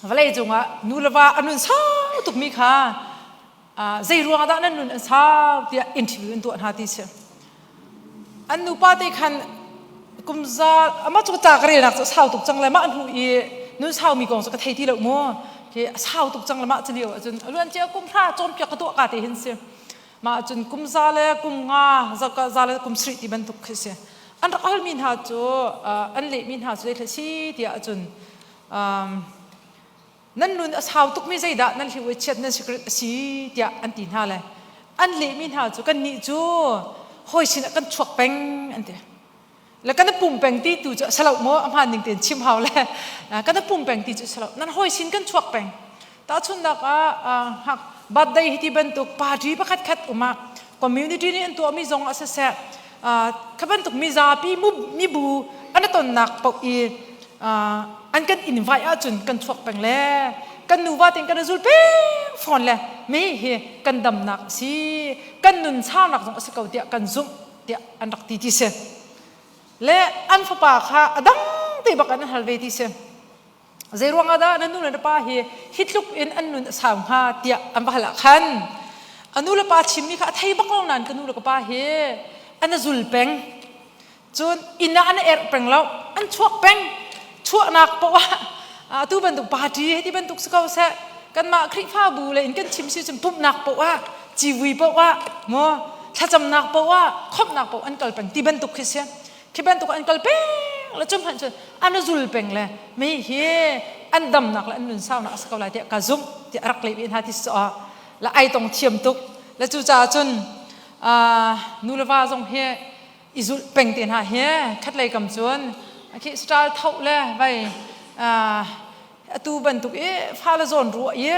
Vawlei cungah nu le va a nun sau tukmi kha zei ruangah dah nan nun an sau tiah interview an tuah hna ti si. An nupa te khan kum za amah cu ca ka relnak cu sau tuk cang le mah hnu i nun saumi kong cu ka thei ti lo mu. Khi a sau tuk cang le mah cu lio ahcun a luan cia kum hra cawnpiak ka tuah ka te hin si. Mah cun kum za le kum nga za le kum sarih ti bantuk khi si. An rak halmi hna cu an lehmi hna cu zeitlai si tiah ahcun nan nun a sau tukmi zeidah nan hliu i chiat nan secret a si tiah an ti hna le an lehmi hna cu kannih cu hawi sinah kan chuak peng an ti le kan pum peng ti tu cu a si lo maw a hmaan ning tein chim hau le kan pum peng ti cu a si lo nan hawi sin kan chuak peng tahchunhnak ah birthday hi ti bantuk party pakhat khat um ah community nih an tuahmi zong ah siseh kha bantuk mizapi mibu an tonnak paoh i an kan invite ahcun kan chuak peng le kan nuva tein kan zul peng fawn le mi hi kan damnak a si kan nun saunak zong a si ko tiah kan zumh tiah an rak ti ti si le an fapa kha a dang te bak an hal ve ti si Zei ruangah dah na nu le na pa hi hi tluk in an nun a sau hnga tiah an va hal ah khan a nu le pa chimmi kha a thei bak lo nain ka nu le ka pa hi an a zul peng. Cun inn ah an erh peng lo, an chuak peng. Chuahnak paoh ah atu bantuk party hei ti bantuk si ko seh kanmah Khrihfabu le in kan chim si cun pumhnak paoh ah civui paoh ah maw thlacamnak paoh ah khawmhnak paoh an kal peng ti bantuk khi si. Khi bantuk an kal peng le cu hmanh cun an zul peng le mi hi an damnak le an nun saunak a si ko lai tiah ka zumh tiah a rak leh ve hna ti si la ai tong thiam tuk le cucaah cun nu le va zong hi i zulh peng te hna hi khatlei kam cun khi style tho le vai atu bantuk i fale zawn ruah i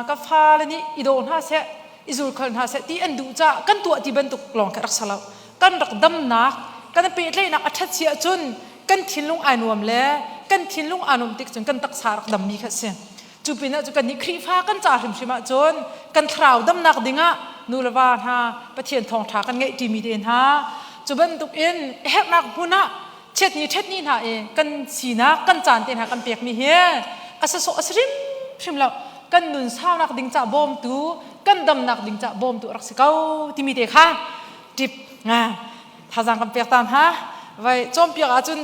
ka fale nih i daw hna seh i zul khal hna seh ti an duh caah kan tuah ti bantuk lawng kha rak si lo kan rak damnak kan pehtlaihnak a ṭhat si ahcun kan thinlung ai nuam le kan thinlung aa nuam tik cun kan taksa rak dammi kha si cu pinah cu kan nih Khrihfa kan ca hrimhrim ahcun kan thlarau damnak dingah nu le va hna Pathian thawngṭha kan ngeih ṭimi te hna cu bantuk in herhnak hmun ah chiatni ṭhatni hna i kan sinak kan caan te hna kan pekmi hi a sasawh a si hrimhrim lo kan nun saunak ding ca bawmtu kan damnak ding ca bawmtu a rak si ko timi te kha tip nga thazaang kan pek ta hna vai cawnpiak ahcun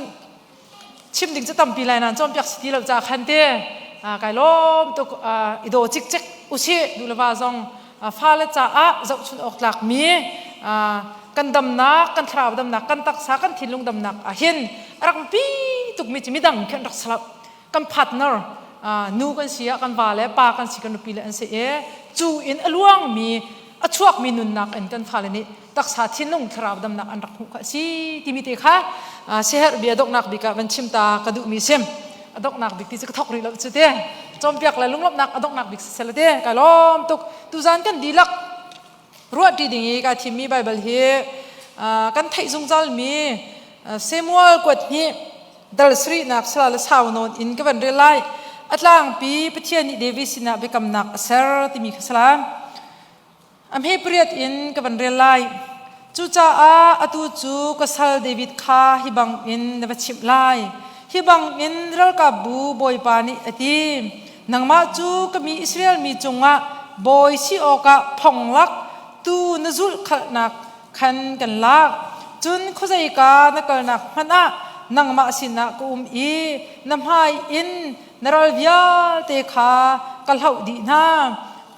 chim ding cu tampi lai nain cawnpiak si ti lo ca khan te kai lawm tuk i daw cikcek usih nu le va zong fale caah zohchun awk tlakmi kan damnak kan thlarau damnak kan taksa kan thinlung damnak ah hin a rak pi tukmi cu midang khi an rak si lo kan partner nu kan si ah kan va le pa kan si kan nupi le an si i cu in a luangmi a chuakmi nunnak in kan fale nih taksa thinlung thlarau damnak an rak hmuh kha a si timi te kha siherh bia donghnak bik ah van chim ta ka duhmi sim a donghnak bik ti cu ka thok rih lo cu te cawnpiak le lunglawmhnak a donghnak bik siseh te kai lawm tuk tuzan kan dihlak ruahṭi ding i kai thimmi Baibal hi kan theih zungzal mi Samuel kuat hnih dal sarihnak sala le sau nawn in ka van rel lai a tlangpi Pathian nih David sinah biakamnak a ser timi kha sala A hme pariat in ka van rel lai. Cucaah atu cu ka sal David kha hi bangin na va chimh lai. Hi bangin ralkapbu Bawipa nih a ti. Nangmah cu ka mi Israel mi cungah bawi si awkah phonglak tu na zulh khalhnak khan kan lak. Cun khuazeika na kalnak hmanh ah nangmah sinah ka um i na hmai in na ral vialte kha ka hloh dih hna.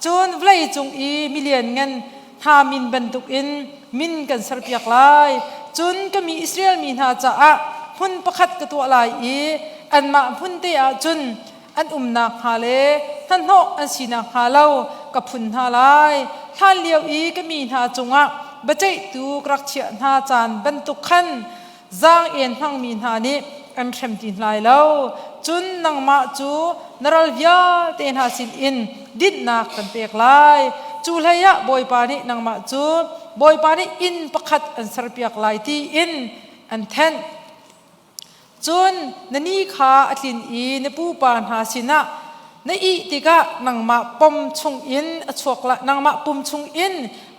Cun vawlei cung i milianngan hna min bantukin min kan serpiak lai. Cun ka mi Israel mi hna caah hmun pakhat ka tuah lai i anmah hmun te ah cun an umnak hnga le hnahnawh an sinak hnga lo ka phun hna lai. Hlan lio i ka mi hna cungah biaceihtu ka rak chiah hna caan bantuk khan zaang-en hmangmi hna nih an hrem ti hna lai lo. Cun nangmah cu na ral vialte hna sinin dinhnak kan pek lai. Cu hleiah Bawipa nih nangmah cu Bawipa nih inn pakhat an serpiak lai tiin an thenh. Cun na ni kha a tlin i na pupa hna sinah na ih tikah nangmah pom chungin a chuak lai nangmah pum chungin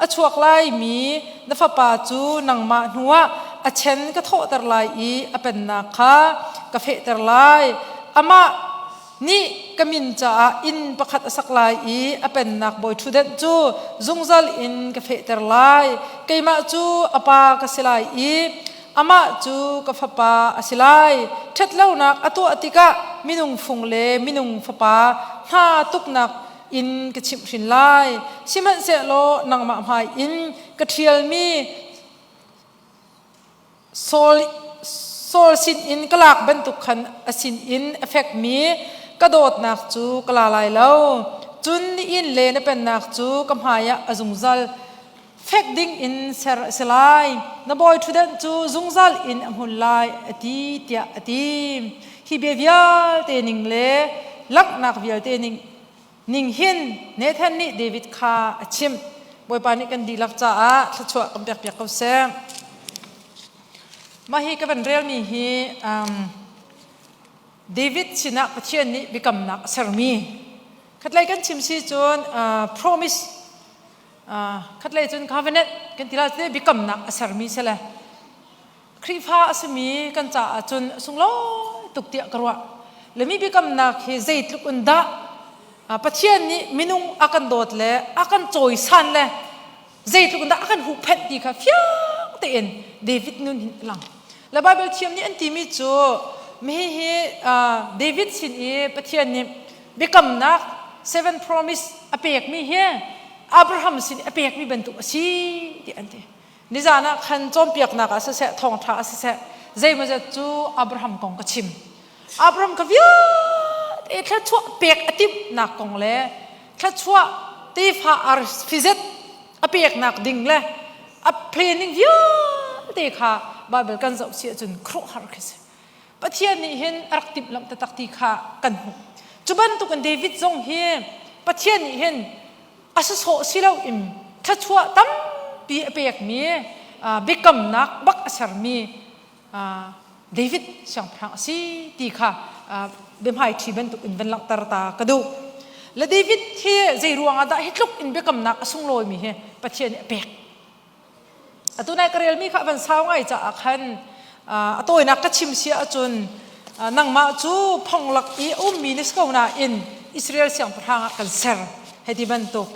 a chuak laimi na fapa cu nangmah hnuah a chen ka thawhter lai i a pennak kha ka fehter lai amah Nih ka min caah inn pakhat a sak lai i a pennak bawi ṭhutdenh cu zungzal in ka fehter lai. Keimah cu a pa ka si lai i amah cu ka fapa a si lai. Ṭhatlonak a tuah tikah minung fung le minung fapa hna tuknak in ka chimhhrin lai. Sihmanhsehlaw nangmah hmai in ka ṭhialmi Saul, Saul sinin ka lak bantuk khan a sinin a fekmi ka dawtnak cu ka la lai lo. Cun na inn le na pennak cu ka hmaiah a zungzal fek ding in ser a si lai. Na bawi ṭhutdenh cu zungzal in a hmun lai, a ti tiah a ti. Hi bia vialte ning le langhnak vialte ning ning hin Nathan nih David kha a chimh. Bawipa nih kan dihlak caah thluachuah kan pekpiak ko seh. Mah hi ka van relmi hi um, David sinah Pathian nih biakamnak a sermi. Khatlei kan chim si cun uh, promise uh, khatlei cun covenant kan ti la biakamnak a sermi si le Khrihfa a simi kan caah cun a sunglawi tuk tiah ka ruah. Le mi biakamnak hi zeitluk in dah Pathian nih minung a kan dawt le a kan cawisan le zeitluk in dah a kan huhphenh ti kha fiang tein David nun hin a lang. Le Bible thiam nih an timi cu mihi hi David sin i Pathian nih biakamnak seven promise a pekmi hi Abraham sin a pekmi bantuk a si ti an ti. Nizan ah khan cawnpiaknak ah siseh, thawngṭha ah siseh, zeimawzat cu Abraham kong ka chim. Abraham ka vialte thluachuah pek a timhnak kong le thluachuah tefa arfizet a peknak ding le a planning vialte kha Bible kan zoh si ahcun khuaruahhar khi si. Pathian nih hin a rak timhlamh taktak ti kha kan hmuh. Cu bantukin David zong hi Pathian nih hin a sawsawh si loin thluachuah tampi a pekmi biakamnak bak a sermi David siangpahrang a si ti kha biahmaiṭhi bantuk in van langhter ta ka duh. Le David hi zei ruangah dah hi tluk in biakamnak a sunglawimi hi Pathian nih a pek. Atu nai ka relmi kha van sau ngai caah khan a tawinak ka chim si ahcun nangmah cu phonglak i a ummi na si ko nain Israel siangpahrang ah kan ser hei ti bantuk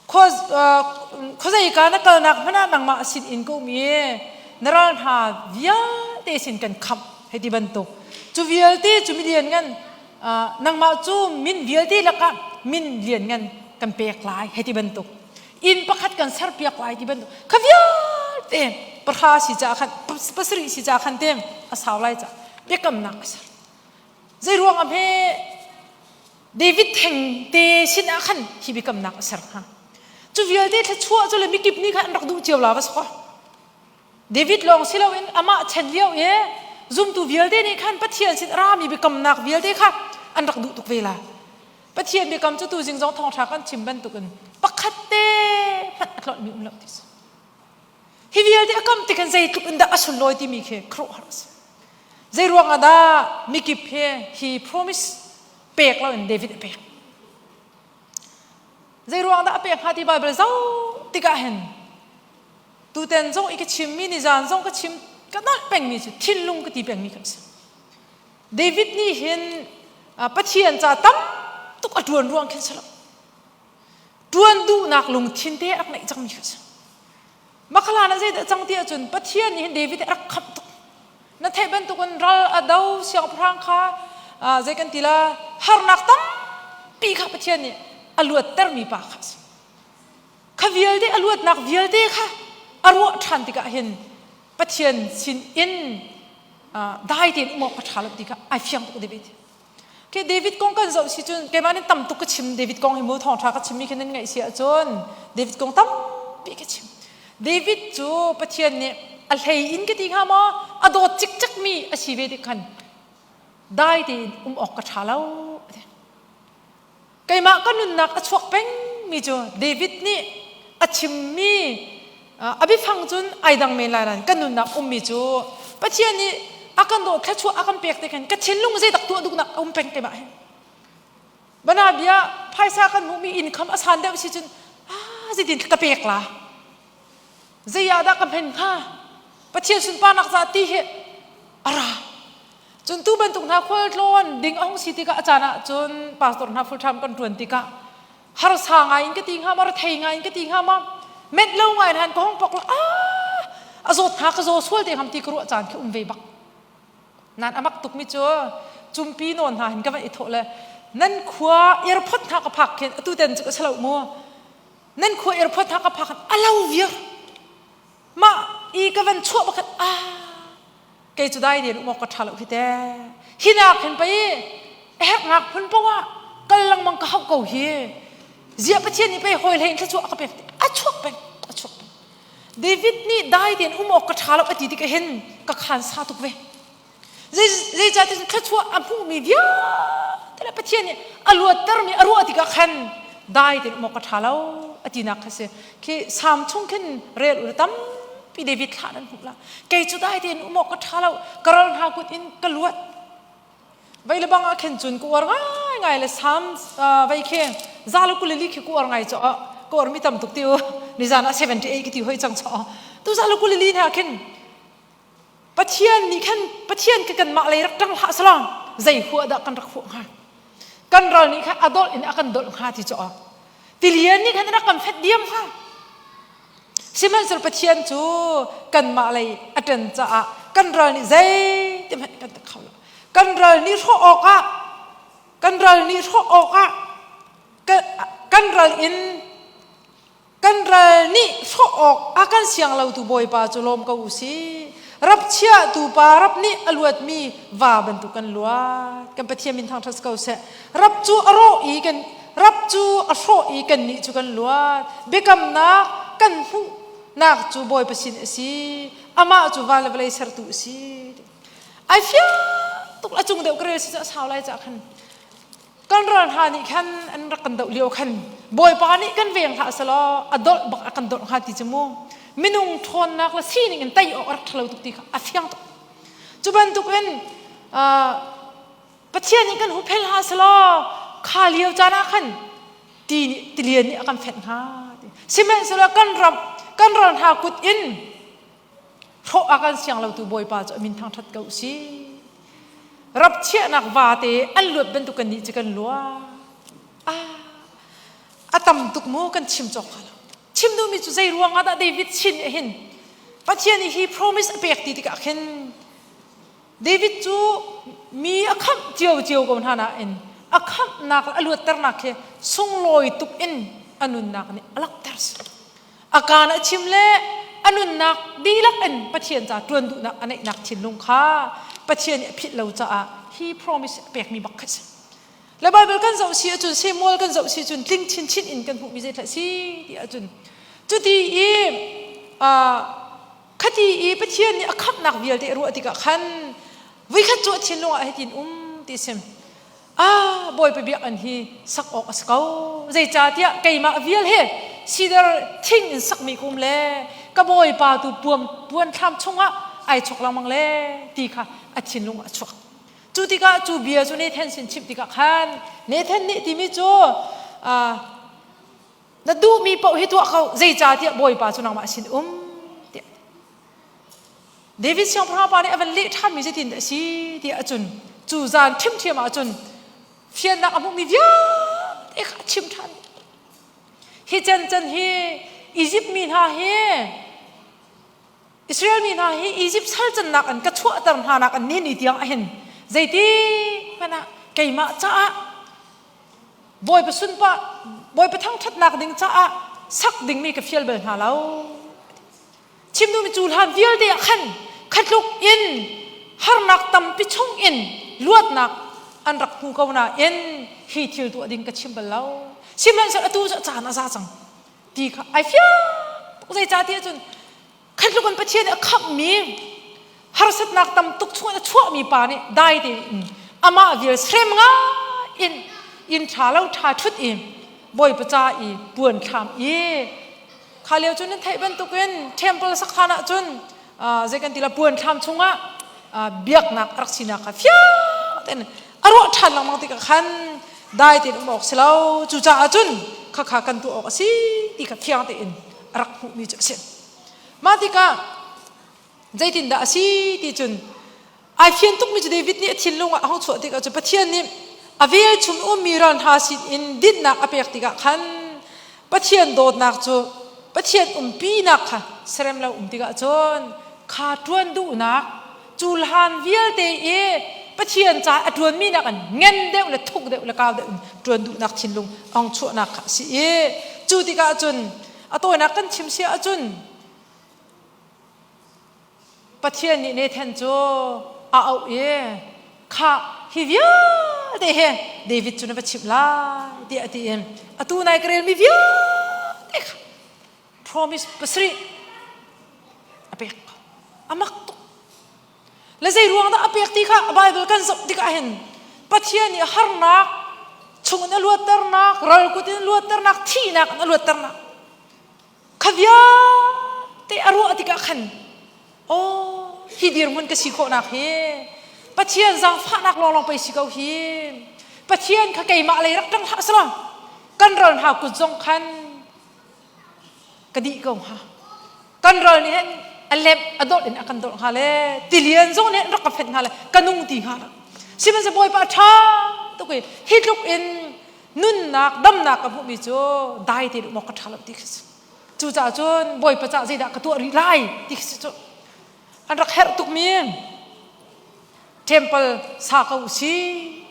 khuazei ka na kalnak hmanh ah nangmah sin in ka um i na ral hna vialte sin kan khamh hei ti bantuk cu vialte cu mi lianngan nangmah cu min vialte lakah min lianngan kan pek lai hei ti bantuk inn pakhat kan serpiak lai ti bantuk kha vialte pahra si ca khan pasarih si ca khan te a sau lai ca biakamnak a ser zei ruang ah hme David theng te sin ah khan hi biakamnak a ser hnga cu vialte thluachuah cu le mikip nih khan an rak duh cio la va si David lawng si loin amah chan lio i zumtu vialte nih khan Pathian sin rami biakamnak vialte kha an rak duh tuk ve la Pathian biakam cu tuzing zong thawngṭha kan chim bantukin pakhat te hmanh a tlolhmi um lo ti si. Hi vialte a kam tik in zeitluk in dah a sunlawi timi khi khuaruahhar a si. Zei ruang ah dah mikip he hi promise pek loin David a pek. Zei ruang dah a pek hnga ti Bible zoh tikah hin tuten zong i ka chimmi nizan zong ka chim ka nolh pengmi cu thinlung ka ti pengmi kan si. David nih hin Pathian ca tam tuk a ṭuan ruang khin si lo. Ṭuan duhnak lungthin te a rak ngeih cangmi kha si. Makhalan ah zeidah cang ti ahcun Pathian nih hin David a rak khamh tuk. Na theih bantukin ral a do siangpahrang kha zei kan ti la harnak tampi kha Pathian nih a luattermi pa kha a si. Kha vialte a luatnak vialte kha a ruah ṭhan tikah hin Pathian sin in dai tein um awk ka ṭha lo ti kha ai fiang tuk David. Khi David kong kan zoh si cun keimah nih tam tuk ka chim David kong hi mu thawngṭha ka chimmi khi nan ngaih si ahcun David kong tampi ka chim. David cu Pathian nih a hlei in ka ti hnga maw a dawt cikcek mi a si ve tik khan dai tein um awk ka ṭha lo. Keimah ka nunnak a chuak pengmi cu David nih a chimmi a biafang cun ai dang men lai nain ka nunnak ummi cu Pathian nih a kan dawt thluachuah a kan pek te khan ka thinlung zeidak tuah duhnak a um peng keimah hi. Bana bia phaisa kan hmuhmi income a san deuh si cun ah zeitin ka pek la zei ah dah ka hman hnga Pathian sunparnak ca ti hi a ra. Cun tu bantuk hna khualtlawn ding a hung si tikah a caan ah cun pastor hna full time kan ṭuan tikah harsa ngai in ka ti hnga ma rethei ngai in ka ti hnga ma menh lo ngai in han ka hong pok la ah a zawt hna ka zaw sual te ngam ti ka ruah caan khi um ve bak nan amak tuk mi cu cumpi nawn hna hin ka van i thawh le nan khua airport hna ka phak khin atu ten cu ka salo mu nan khua airport hna ka phak khin alo viar mah i ka van chuah bakhat ah kei cu dai den um awk ka ṭha lo hi te hinak hin pei herhnak phun poah kal lengmang ka hauh ko hi ziah pathian nih pei hawi hlei in thluachuah a ka pek a chuak peng a chuak peng David nih dai tein um awk ka ṭha lo a ti tik hin ka khan sa tuk ve zeicahtiah thluachuah a hmuhmi vialte le Pathian nih a luattermi a ruah tikah khan dai tein um awk ka ṭha lo a tinak kha si khi Salm chung khin rel u tampi David thlah nan hmuh la kei cu dai tein um awk ka ṭha lo ka ral hna kut in ka luat vei le bang ah khin cun ka uar ngaingai le Salm vei khi za le kulili khi ka uar ngai cho ka uar mi tam tuk ti u nizan ah 78 ka ti hoi cang cho tu za le kulili hna khin Pathian nih khan Pathian ka kanmah lei rak ṭang hlah salang zei huah dah kan rak huah hnga kan ral nih khan a dolh in a kan dolh hnga ti cu tilian nih khan a rak kan fet diam hnga sihmanhsehlaw Pathian cu kanmah lei a ṭan caah kan ral nih zei ti hmanh kan tak kho lo kan ral nih hrawh awkah kan ral nih hrawh awkah kan ral in Kan ral nih hrawh awk a kan siang lotu Bawipa cu lawm ko u sih. Rap chiahtu pa rap nih a luatmi va bantuk kan luat. Kan Pathian min thangṭhat ko seh. Rap cu a rawh i kan rap cu a hrawh i kannih cu kan luat. Biakamnak kan hmuhnak cu Bawipa sin a si. Amah cu van le vawlei sertu a si. Ai fiang tuk a cung deuh ka rel si cu a sau lai cah khan kan ral hna nih khan an rak kan doh lio khan bawipa nih kan veng hlah selaw a dolh bak a kan dolh hnga ti cu mu minung ṭhawnnak le sining in tei awk a rak ṭhalo tuk ti kha a fiang tuk cu bantukin Pathian nih kan huphel hlah selaw kha lio caan ah khan ti nih tilian nih a kan fenh hnga sihmanhsehlaw kan ram kan ral hna kut in hrawh a kan siang lotu Bawipa cu a min thangṭhat ko si. Rap chiahnak vate an luat bantuk kan nih cu kan luat. Ah, a tam tuk mu kan chim cawk kha lo. Chim duhmi cu zei ruang ah dah David chin nih hin Pathian nih hi promise a pek ti tikah khin David cu mi a khamh cio cio ko hna nain a khamhnak le a luatternak khi sunglawi tuk in a nunnak nih a langhter si. A kaan a chim le a nunnak dihlak in Pathian ca ṭuan duhnak a neihnak thinlung kha Pathian nih a philh lo caah hi promise a pekmi bak kha si. Le Bible kan zoh si ahcun Samuel kan zoh si ahcun tling chinchin in kan hmuhmi zeithlah si ti ahcun cuti i khati i Pathian nih a khamhnak vialte a ruah tikah khan voikhat cu a thinlung ah hitin um ti sim ah Bawipa biakinn hi sak awk a si ko zeicahtiah keimah vial he sidar thing in sakmi kum le ka Bawipa tu puam puan thlam chungah ai chok lengmang le ti kha a thinlung a chuak cu tikah cu bia cu Nathan sin chimh tikah khan Nathan nih timi cu na duhmi paoh hi tuah ko zeicahtiah Bawipa cu nangmah sin um tiah David siangpahrang pa nih a van leh ṭhanmi zeitin dah a si tiah ahcun cu zan ṭhimṭhiam ahcun fiannak a hmuhmi vialte kha a chim ṭhan. Hi cancan hi Izipt mi hna hi Israel mi hna hi Izipt sal cannak an ka chuahter hna nak an ni ni tiang ahin zeiti hmanh ah keimah caah Bawipa sunpa Bawipa thangṭhatnak ding caah sak dingmi ka fial bal hna lo. Chim duhmi cu hlan vialte ah khan khatluk in harnak tampi chung in luatnak an rak hmu ko nain hi thil tuah ding ka chim bal lo. Sihmanhsehlaw atu cu a caan a za cang ti kha ai fiang tuk zeicahtiah cun khatluk in Pathian nih a khamhmi harsatnak tam tuk chung in a chuahmi pa nih dai tein amah vial srem ngai in inn ṭha lo ṭha ṭhut i Bawipa ca i puan thlam i Kha lio cu nan theih bantukin temple sakhan ah cun zei kan ti la puan thlam chungah biaknak a rak sinak kha fiang tein a ruah ṭhan lengmang tikah khan dai tein um awk si lo cucaah cun khakha kan tuah awk a si ti kha fiang tein a rak hmuhmi cu a si. Mah tikah zeitindah a si ti cun. Ai fian tukmi cu David nih a thinlung ah a hung chuah tikah cu Pathian nih a velchum ummi ral hna sin in dinhnak a pek tikah khan Pathian dawtnak cu Pathian umpinak kha serem lo um tikah cun kha ṭuan duhnak cu hlan vialte i Pathian ca a ṭuanmi nak in ngen deuh le thuk deuh le kau deuh in ṭuan duhnak thinlung a hung chuahnak kha a si i cu tikah cun a tawinak kan chim si ahcun Pathian nih Nathan cu a auh i khah hi vialte he David cu na va chimh lai tiah a ti i atu nai ka relmi vialte kha promise pasarih a pek a mak tuk le zei ruang dah a pek ti kha Bible kan zoh tikah hin Pathian nih harnak chung in a luatternak ral kut in a luatternak thihnak in a luatternak Kha vialte a ruah tikah khan aw hi dirhmun ka si khawhnak hi Pathian zaangfahnak lawnglawng pei si ko hi Pathian kha keimah lei rak ṭang hlah selaw kan ral hna kut zong khan ka dih ko hnga kan ral nih hin a lemh a dolh in a kan dolh hnga le tilian zong nih an rak ka fenh hnga le ka nung ti hnga lo sihmanhsehlaw Bawipa a ṭha tuk i hi tluk in nunnak damnak ka hmuhmi cu dai tein um awk ka ṭha lo ti khi si cucaah cun bawipa cah zeidah ka tuah rih lai ti khi si cu an rak herh tukmi temple sa ko si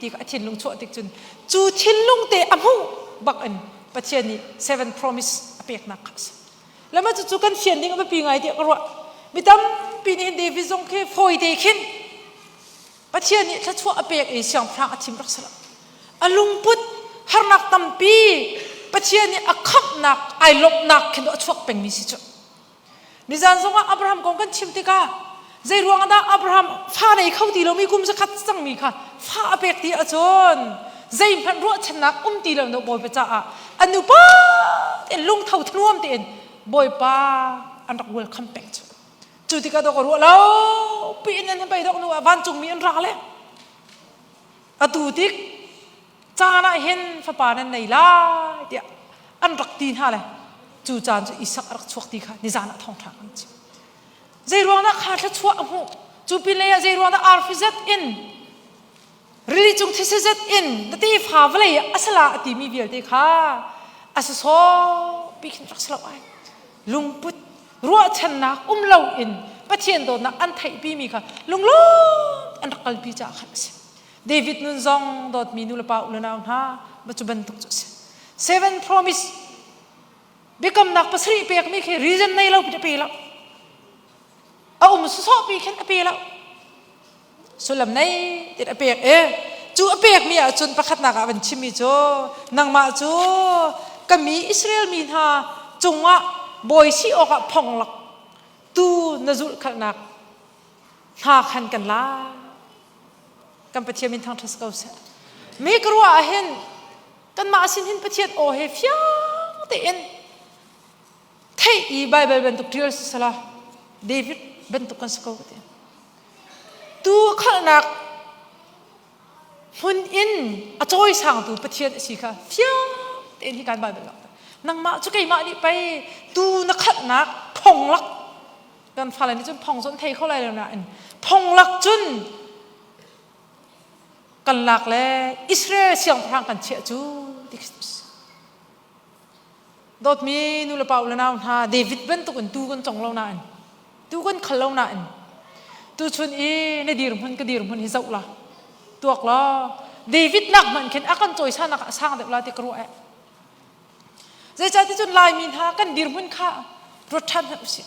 ti kha a thinlung chuah tik cun cu thinlung te a hmuh bak in Pathian nih seven promise a peknak kha a si lama cu cu kan fian ding a biapi ngai tiah ka ruah mi tampi nih hin David zong khi fawi te khin Pathian nih thluachuah a pek i siangpahrang a thim rak si lo. A lungput harnak tampi Pathian nih a khamhnak ai lawmhnak khin a chuak pengmi si cu. Nizan zongah Abraham kong kan chim tikah zei ruang dah Abraham fa nei kho ti lomi kum zakhat cangmi kha fa a pek ti ahcun zeihmanh ruahchannak um ti lo no Bawipa caah an nupa tein lungtho thanuam tein Bawipa an rak welcome peng cu. Cu tikah dawk a ruah lo piin an bei dok nu ah vancungmi an ra le atu tik caan ah hin fapa nan nei lai tiah an rak ti hna le cu caan cu Isak a rak chuak ti kha nizan ah thawngṭha kan chim. Zei ruang dah kha thluachuah a hmuh? Cu pin lei ah zei ruang dah arfi zat in Rili cung thisa zet in na tefa vawlei ah a sala a timi vialte kha a sawsawh pi khin rak si lo ai. Lungput ruahchannak um lo in Pathian dawtnak an theihpi mi kha lunglawm an rak kalpi caah khan a si. David nun zong dawtmi nu le pa u le nau hna ma cu bantuk cu a si. Seven promise biakamnak pasarih pekmi khi reason nei lo pi pe lo. A um sawsawh pi khin a pe lo. Sullam nei tiin a pek i cu a pekmi ahcun pakhatnak ah van chimmi cu nangmah cu ka mi Israel mi hna cungah bawi si awkah phonglak tu na zulhkhalhnak hna khan kan la kan Pathian min thangṭhat ko seh mi ka ruah ah hin kanmah sin hin Pathian aw he fiang tein theih i Baibal bantuk ṭial si sala David bantuk kan si ko ka ti Tu khalhnak hmun in a cawisangtu Pathian a si kha fiang tein hi kan Baibal langhter. Nangmah cu keimah nih pei tu na khalhnak phonglak kan fale nih cun phong cu an thei kho lai lo nain phonglak cun kan lak le Israel siangpahrang kan chiah cu ti Dawtmi nu le pa u le nau hna David bantuk in tu kan cong lo nain tu kan khal lo nain tuchun i na dirhmun ka dirhmun hi zoh la tuak law David nak hmanh khin a kan cawisanak a sang deuh la ti ka ruah eh zeicah ti cun Laimi hna kan dirhmun kha ruat ṭhan hmanh usih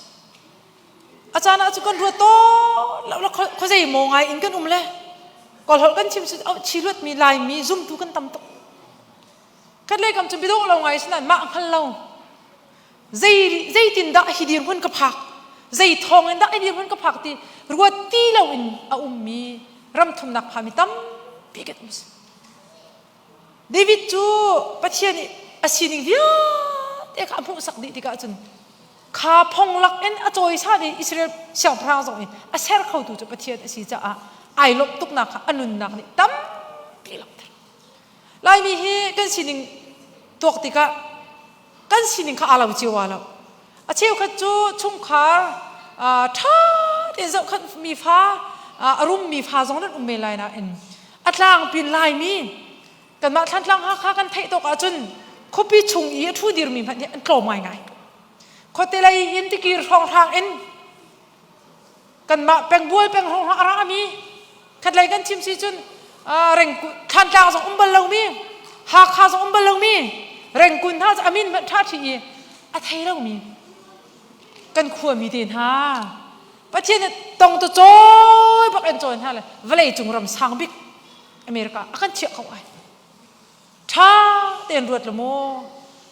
a caan ah cu kan ruat tawn lo la khuazei maw ngai in kan um le kawlholh kan chim oh chi luatmi Laimi zumtu kan tam tuk Khat lei kam cu bidawh lo ngai sinain mah hngal lo. Zei zeitin dah hi dirhmun ka phak? Zei thawng in dah hi dirhmun ka phak ti ruat ti lo in a ummi ram thumnak phami tampi kan um. David cu Pathian nih a sining vialte kha a hmuhsak dih tikah cun kha phonglak in a cawisan i Israel siangpahrang zong in a ser khotu cu Pathian a si caah ai lawmh tuknak kha a nunnak nih tampi langhter. Laimi hi kan sining tuak tikah kan sining kha aa lo cio aa lo. A cheukhat cu chungkhar ṭha tein zohkhenhmi fa A rummi fa zong nan um men lai nain a tlangpi Laimi kanmah Thlantlang Hakha kan theih tawk ahcun khuapi chung i a ṭhu dirmi hmanh hi an tlawm ngaingai. Khuate lei in tikir hrawnghrang in kanmah pengbual peng hrawnghrang a rami khatlei kan chim si cun reng Thlantlang zong um bal lomi Hakha zong um bal lomi Rengkun hna cu a min hmanh ṭha ṭhi i a thei lomi kan khuami te hna Pathian nih tong tu cawi bak in cawi hna le vawlei cung ram sang bik America a kan chiah ko ai. Ṭha tein ruat lo mu.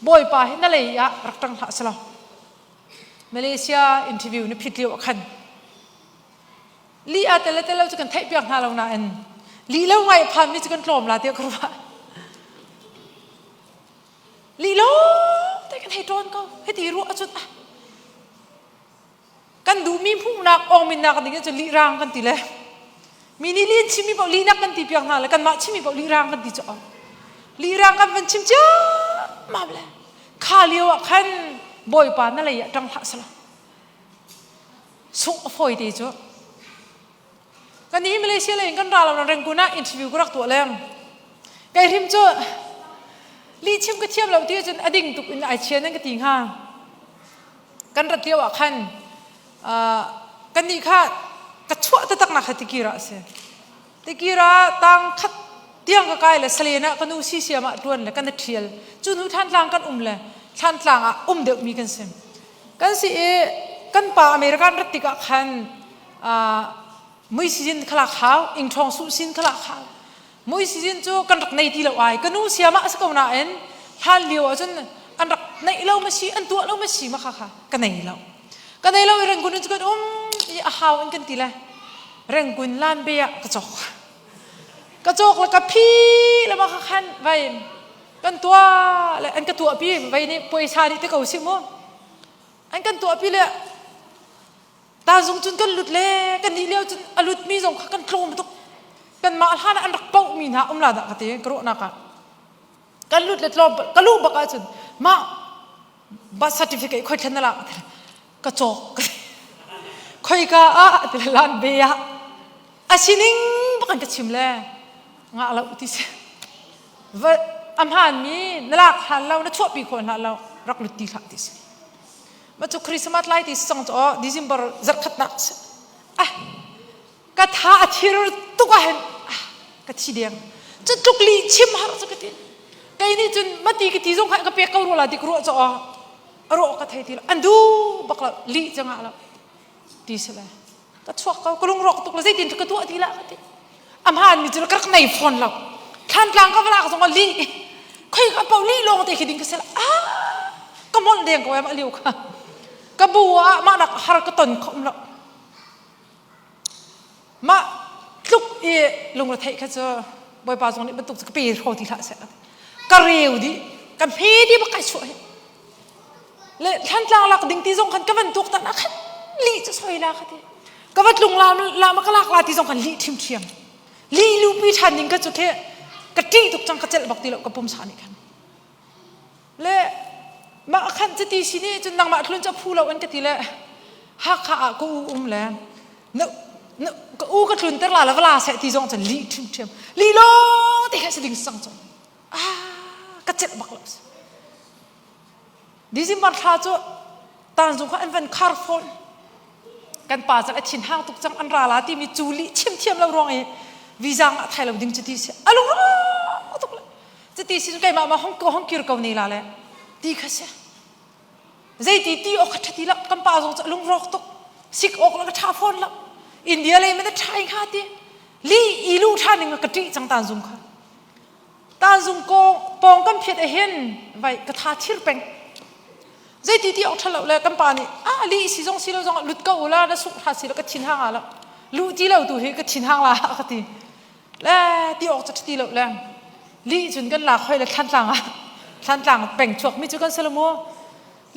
Bawipa hi na lei ah rak ṭang hlah selaw. Malaysia interview na phit lio ah khan li a tel le tel lo cu kan theih piak hna lo nain li lo ngai phanmi cu kan tlawm la tiah ka ruah. Li lo te kan hei ṭawn ko. Hiti ruah ahcun ah kan duhmi hmuhnak awngminnak ding cu lihraang kan ti le mi nih lih an chimmi paoh lihnak kan ti piak hna le kanmah chimmi paoh lihraang kan ti cu lihraang kan van chim ciammam le kha lio ah khan bawipa na lei ah ṭang hlah selaw sungh a fawi te cu Kan hi Malaysia lei in kan ra lo Rangoon ah interview ka rak tuah leng. Kei hrim cu lih chim ka thiam lo ti cun a ding tuk in ai chia nan ka ti hnga. Kan rat lio ah khan kan nih kha ka chuah taktak nak kha tikir ah a si. Tikir ah tang khat tiang ka kai le salen ah ka nu sisiam ah tuan le kan i ṭhial. Cu hnu Thlantlang kan um le Thlantlang ah um deuhmi kan si. Kan si i kan pa American rat tikah khan mui sizin khalak hau ingṭhawng su sin khalak hau mui sizin cu kan rak nei ti lo ai ka nu siam ah a si ko nain hlan lio ahcun an rak neih lo ma si an tuah lo ma si ma kha kha ka nei lo ka nei lo i Rangoon in cu kan um i a hau in kan ti le Rangoon lan be ah ka cawk ka cawk le ka phi le ma kha khan vai kan tuah le an ka tuah pi vai nih puaisa nih te ko si mu an kan tuah pi le Tazung cun kan lut le kan nih lio cun a lutmi zong kha kan tlawm tuk. Kanmah hlan ah an rak pohmi hna um la dah ka ti ka ruahnak ah. Kan lut le tlawm ka luh bak ahcun mah birth certificate khoi thlen na lak ka cawk khoika ah ti le lan be ah a sining bak an ka chim le ngah lo ti si va a hmaanmi na lak hlan lo na chuahpi khawh hlah lo rak lut ti hlah ti si Ma cu Christmas lai ti song cu aw December zarkhatnak si. Ah ka tha a thir tuk ah hin ah ka thi deng. Cu tluk li chim har cu ka ti. Kei nih cun mati ka ti zong kha ka pek ko rua la ti ka ruah cu aw a ruah ka thei ti lo. An du bak lo li cu ngah lo ti si le. Ka chuak ko ka lungrawk tuk le zeitin ka tuah ti lah ka ti. A hmaan mi cu ka rak nei fawn lo. Thlantlang ka va lak zong ah lih. Khoi ka pau lih lawng te khi ding ka si ah ka molh deng ko em a liu kha. Ka bu ah mah nak har ka ton kho um lo. Mah tluk i lungre theih kha cu Bawipa zong nih bantuk cu ka pe hro ti hlah seh. Ka reu dih ka hme di bak kai chuah hi. Le thlantlang lak ding ti zong khan ka van tuak tan ah khan lih cu soi la kha ti. Ka va tlung la la ma ka lak la ti zong khan lih ṭhimṭhiam. Lih lupi ṭhan ding ka cu khi ka ṭih tuk cang ka celh bak ti lo ka pumsa nih khan. Le mah khan cuti si nih cun nangmah tlun cu a phu lo an ka ti le Hakha ah ka u um le na na ka u ka tlun ter la la va la seh ti zong cun lih ṭhimṭhiam. Lih lo te kha si ding sang cu. Ah ka celh bak lo. December thla cu tanzung kha an van khar fawn. Kan pa cu a thin hang tuk cang an ra la timi cu lih chim thiam lo ruang i visa ngah thai lo ding cuti si a lung tuk le cuti si keimah ma hong ko hong kir ko ne la le ti kha si zeiti ti awk kha ṭha ti lo kan pa zong cu a lung rawk tuk sik awk la ka ṭha fawn lo India lei man a ṭha hnga ti li i lu ṭha ning ka ṭih cang tanzung kha Tanzung pawng kan phiat ahhin vai ka tha thir peng. Zeiti ti awk ṭhalo le kan pa nih ah li si zong si lo zong lut ko ula na sungh hra si lo ka thin hang ah lo lu ti lo tu hi ka thin hang la ka ti le ti awk cu ti lo le li cun kan lak hoi le thlantlang ah thlantlang peng chuak mi cu kan si lo mu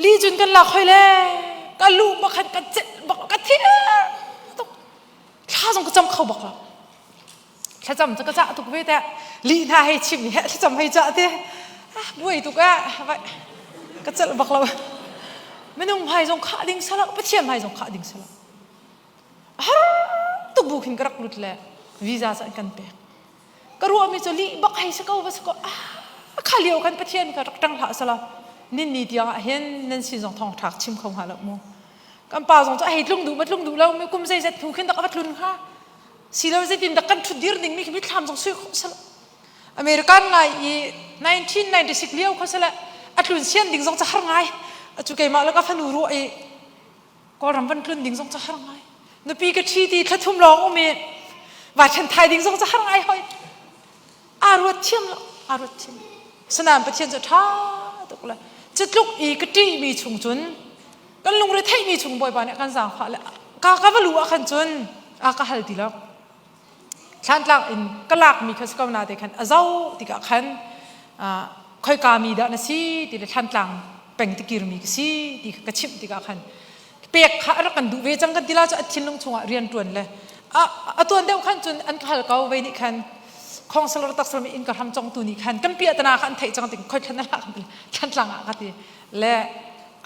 li cun kan lak hoi le ka lu bak khan ka celh bak ka thir tuk thla zong ka cam kho bak lo thlacam cu ka cah tuk ve teh lih hna hei chim he thlacam hei cah te ah buai tuk eh vai ka celh bak lo minung hmai zong khah ding salo pathian hmai zong khah ding salo har tuk. tuk bu khin ka rak lut le visa cu an kan pek. Ka ruahmi cu lih bak hei si ko va si ko ah kha lio khan Pathian ka rak ṭang hlah sala nin ni tiang ah hin nan sin zong thawng ṭhak chim kho hnga lo mu. Kan pa zong cu a hei tlung duh ma tlung duh lo mi kum zeizat hnu khin dak a va tlun hnga. Silo zeitin dak kan ṭhut dir ning mi khi mithlam zong sui khawh sala. American ngai i 1996 lio kho sala a tlun sian ding zong ca har ngai. Acu keimah le ka fanu ruah i Kawlram van tlun ding zong cu har ngai. Nupi ka ṭhi ti thla thum lawng um i vai ṭhen thai ding zong cu har ngai hoi. Aa ruat thiam lo, aa ruat thiam. Sanain Pathian cu ṭha tuk le cu tluk i ka ṭihmi chung cun kan lungre theihmi chung Bawipa nih a kan zaangfah le ka ka va lu ah khan cun a ka hal ti lo. Thlantlang in ka lakmi kha si ko na te khan a zoh tikah khan khoika mi dah na si ti le Thlantlang peng tikir mi ka si ti kha ka chimh tikah khan pek kha a rak kan duh ve cang kan ti la cu a thinlung chungah rian ṭuan le a tuan deuh khan cun an ka hal ko ve nih khan khongsalar taksalam in ka hram congtu nih khan kan piah tana kha an theih cang ting khoi thlan la Thlantlang ah ka ti le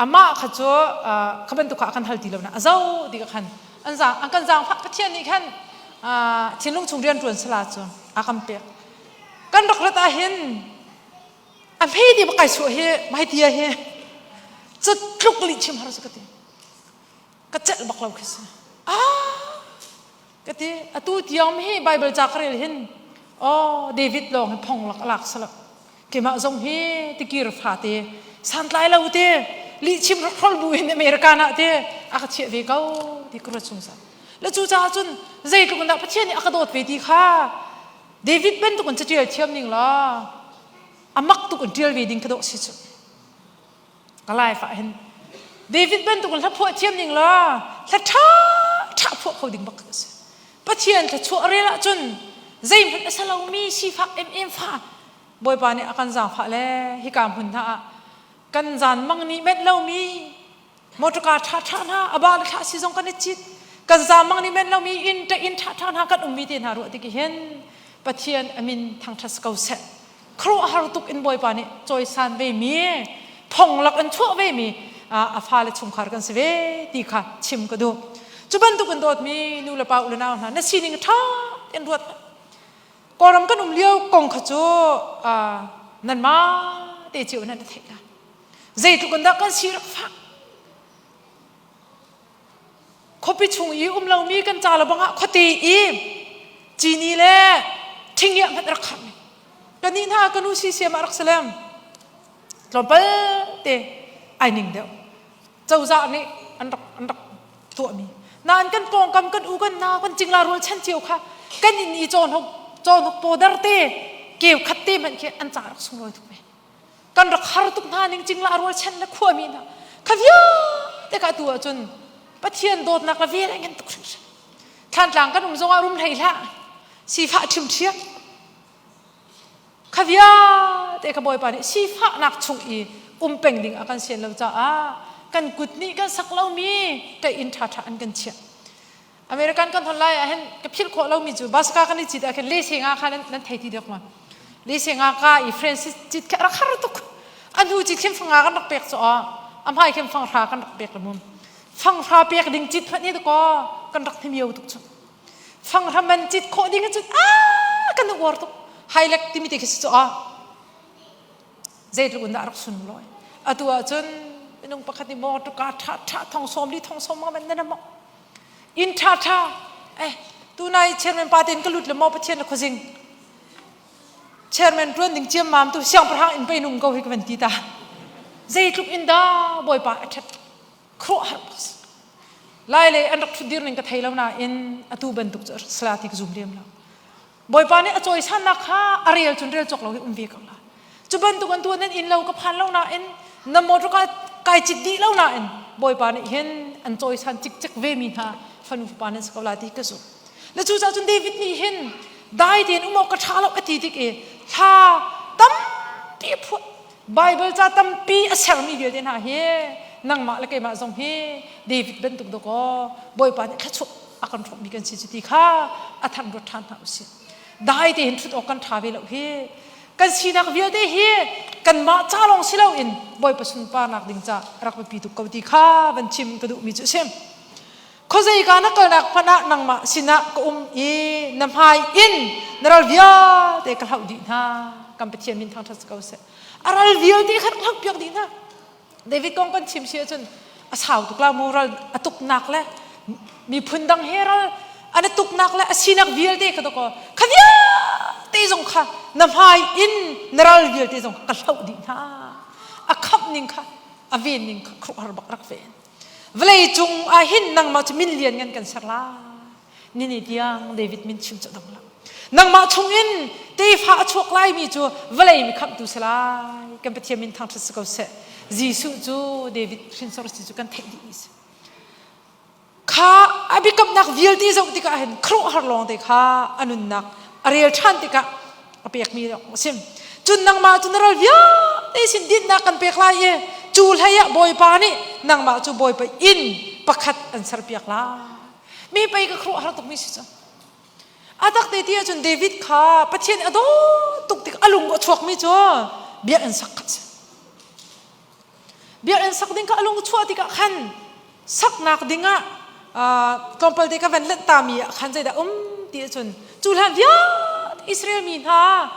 amah kha cu kha bantuk kha a kan hal ti lo na a zo ti ka khan an zaang an kan zaangfah Pathian nih khan thinlung chung rian ṭuan sala cu a kan pek kan rak rat ah hin a hme ti bak kai chuah hi mai tia hi cu tluk lih chim har ka ti ka celh bak lo khi si ah ka ti atu tiang hi Bible ca ka rel hin oh David lawng hi phong lak alak salak keimah zong hi tikir fate santlai lo te lihchim hrol bu in American ah te a ka chiah ve ko ti ka ruat chung sa le cu caah cun zeitluk in dah Pathian nih a ka dawt ve ti kha David bantuk in catial thiam ning la amak tuk in tial ve ding ka dawh si cu ka life ah hin David bantuk in hla phuah thiam ning la hla ṭha ṭha phuah kho ding bak ka si Pathian thluachuah rel ahcun zeihmanh a si lomi sifak emem fa Bawipa nih a kan zaangfah le hika hmun hna ah kan zan mang nih menh lomi motorka ṭha ṭha hna a ba le thla si zong kan i cit kan zan mang nih menh lomi inn ṭe inn ṭha ṭha hna kan ummi te hna ruah tik hin Pathian amin thangṭhat ko seh khuaruahhar tuk in Bawipa nih cawisan ve mi thonglak in chuah ve mi a fale chungkhar kan si ve ti kha chim ka duh cu bantuk in dawtmi nu le pa u le nau hna na sining ṭha tein ruat Kawlram kan um lio kong kha cu nanmah te cio nan theih la zeitluk in dah kan si rak fak Khuapi chung i um lomi kan ca le bangah khuate i cini le thingiah hmanh rak kharmi. Kannih hna ka nu CCM ah rak si lem. Tlawmpal te ai ning deuh. Cozah nih an rak an rak tuahmi. Nain kan pawngkam kan u kan nau kan cingla rual chan cio kha kan inn i cawnhok cawnhok powder te keu khat te hmanh khi an ca rak sunglawi tuk ve. Kan rak har tuk hna ning cingla rual chan le khuami hna kha vialte ka tu ahcun Pathian dawtnak le vel a ngan tuk hringhran. Thlantlang kan um zongah rum hlei hlah. Sifah ṭhimṭhiam. Kha vialte ka Bawipa nih sifahnak chung i um peng ding a kan sian lo caah kan kut nih kan sak lomi ṭeih-inn ṭhaṭha an kan chiah. American kan hon lai ah hin ka philh khawh lomi cu baska kan i cit ah khin le se nga kha nan thei ti dek ma le se nga ka i Francis cit kha rak har tuk a hnu cit khin fanga kan rak pek cu a a hmai khin fanghra kan rak pek le mum fanghra pek ding cit hmanh hi ko kan rak thimio tuk chu fanghra man cit khawh ding cu a kan uar tuk hailek timi te khi si cu a zeitluk in dah rak sunlawi atu ah cun minung pakhat nih motor car ṭha ṭha thong sawm li thong sawm man nan mok inn ṭha ṭha eh tunai chairman pa ten ka lut le maw pathian le khuazing chairman ṭuan ding ciam mam tu siangpahrang in pei nung ko hi ka van ti ta zeitluk in dah bawipa a ṭhat khuaruahhar lai le an rak ṭhut dir ning ka thei lo nain atu bantuk cu sala ti ka zum lem lo Bawipa nih a cawisannak kha a rel cun rel cawk lo hi um ve ko la. Cu bantuk an tuan nan inn lo ka phan lo nain na motor ka kai cit dih lo nain Bawipa nih hin an cawisan cikcek ve mi hna fanu fapa nan si ko la ti ka zumh. Le cucaah cun David nih hin dai tein um awk ka ṭha lo a ti tik i thla tampi a phuah. Bible ca tampi a sermi vialte hna hi nangmah le keimah zong hi David bantuk dawkaw Bawipa nih thluachuah a kan hrawmmi kan si cu ti kha a than ruat ṭhan hna usih. Dai tein ṭhut awk kan ṭha ve lo hi. Kan sinak vialte hi kanmah ca lawng si loin Bawipa sunparnak ding ca rak biapi tuk ko ti kha van chim ka duhmi cu a si. Khuazei ka na kalnak hmanh ah nangmah sinah ka um i na hmai in na ral vialte ka hloh dih hna. Kan Pathian min thangṭhat si ko seh. A ral vialte kha rak hloh piak dih hna. David kong kan chim si ahcun a sau tuk la mu ral a tuknak le miphun dang he ral an i tuknak le a sinak vialte kha dakaw kha vialte zong kha na hmai in na ral vialte zong ka hloh dih hna. A khamh ning kha a ven ning kha khuaruahhar bak rak ven. Vawlei cung ah hin nangmah cu min lian ngan kan ser lai. Nini tiang David min chim cu dong lo. Nangmah chung in tefa a chuak lai mi cu vawlei mi khamhtu si lai. Kan Pathian min thangṭhat si ko seh. Jesuh cu David hrinsor si cu kan theih dih mi si. Kha a biakamnak vialte zoh tikah hin khuaruahhar lawng te kha a nunnak a rel ṭhan tikah a pekmi a si. Cun nangmah cu na ral vialte sin dinhnak kan pek lai i cu hlei ah Bawipa nih nangmah cu Bawipa inn pakhat an serpiak lai. Mi pei ka khuaruahhar tukmi si cu. A tak te ti ahcun David kha Pathian a dawt tuk tik a lung a chuakmi cu biakinn sak kha a si. Biakinn sak ding kha a lung chuah tikah khan saknak dingah tlawmpal te ka van lanh tami ah khan zeidah um ti ahcun cu hlan vialte Israel mi hna